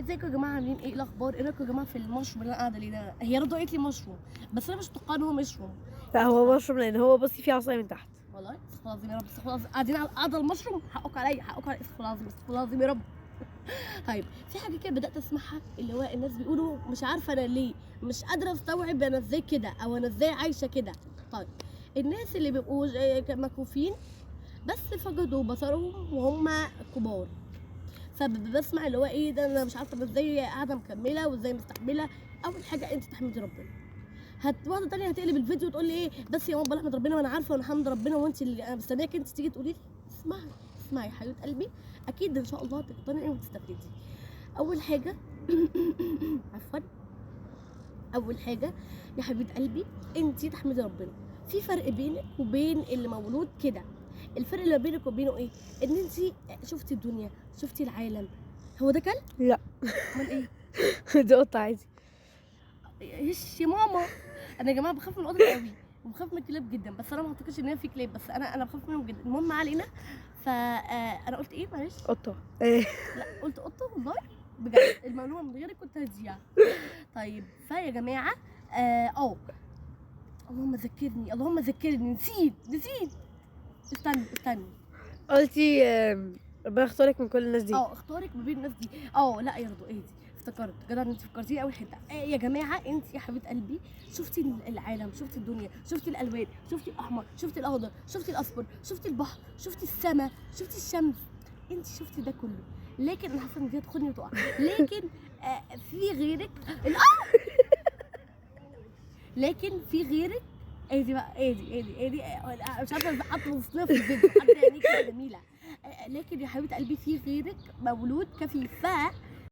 ازيكم يا جماعه؟ عاملين ايه؟ الاخبار؟ ايه رايكم يا جماعة في المشروم اللي انا قاعدة ليه ده؟ هي رضوى قالت لي مشروم، بس انا مش متوقعه ان هو مشروم. لا هو مشروم، لان هو بصي فيه عصاية من تحت. والله استغفر الله العظيم يا رب، استغفر الله العظيم. قاعدين على قاعدة المشروم، حقك عليا، حقك عليا، استغفر الله العظيم، استغفر الله العظيم يا رب. طيب في حاجة كده بدات اسمعها، اللي هو الناس بيقولوا مش عارفه انا ليه مش قادرة استوعب انا ازاي كده، او انا ازاي عايشه كده. طيب الناس اللي بيبقوا مكفوفين بس فقدوا بصرهم وهم كبار، فبسمع اللي هو ايه ده، انا مش عارفه ازاي قاعدة مكملة وازاي مستحمله. اول حاجة انت تحمدي ربنا. واحدة تانية هتقلب الفيديو وتقول لي ايه بس يا ماما احمد ربنا وانا عارفه وانا حمد ربنا، وانت اللي انا مستنياك انت تيجي تقولي لي. اسمعي اسمعي يا حبيبه قلبي، اكيد ان شاء الله هتقتنعي وتستفيدي. اول حاجة عفوا، اول حاجة يا حبيبه قلبي انت تحمدي ربنا. في فرق بينك وبين اللي مولود كده. الفرق اللي بينك وبينه ايه؟ ان انت شفتي الدنيا، شفتي العالم. هو ده كلب؟ لا. امال ايه؟ دي قطة عادي. ايش يا ماما؟ انا يا جماعة بخاف من القطط قوي وبخاف من الكلاب جدا، بس انا ما اعتقدش ان هي في كلاب، بس انا بخاف منهم جدا. المهم ما علينا. فانا قلت ايه معلش؟ قطة. ايه؟ لا قلت قطة والله بجد، المعلومة من غيرك كنت هضيع. طيب فيا جماعة اللهم ذكرني، اللهم ذكرني، نسيت نسيت، استني استني. قلتي ربنا اختارك من كل الناس دي. اختارك ما بين الناس دي. لا يا رضوى اهدي، افتكرت جدع انت فكرتيني اول حتة. يا جماعة انت يا حبيبه قلبي شفتي العالم، شفتي الدنيا، شفتي الالوان، شفتي الاحمر، شفتي الاخضر، شفتي الاصفر، شفتي البحر، شفتي السماء، شفتي الشمس، انت شفتي ده كله. لكن انا حاسه ان دي هتاخدني وتقع. لكن في غيرك لكن في غيرك. ادي بقى، ادي ادي ادي، مش عارفه حاطه وصلها في الفيديو، حاطه عينيك كده جميلة. لكن يا حبيبه قلبي في غيرك مولود كفيف،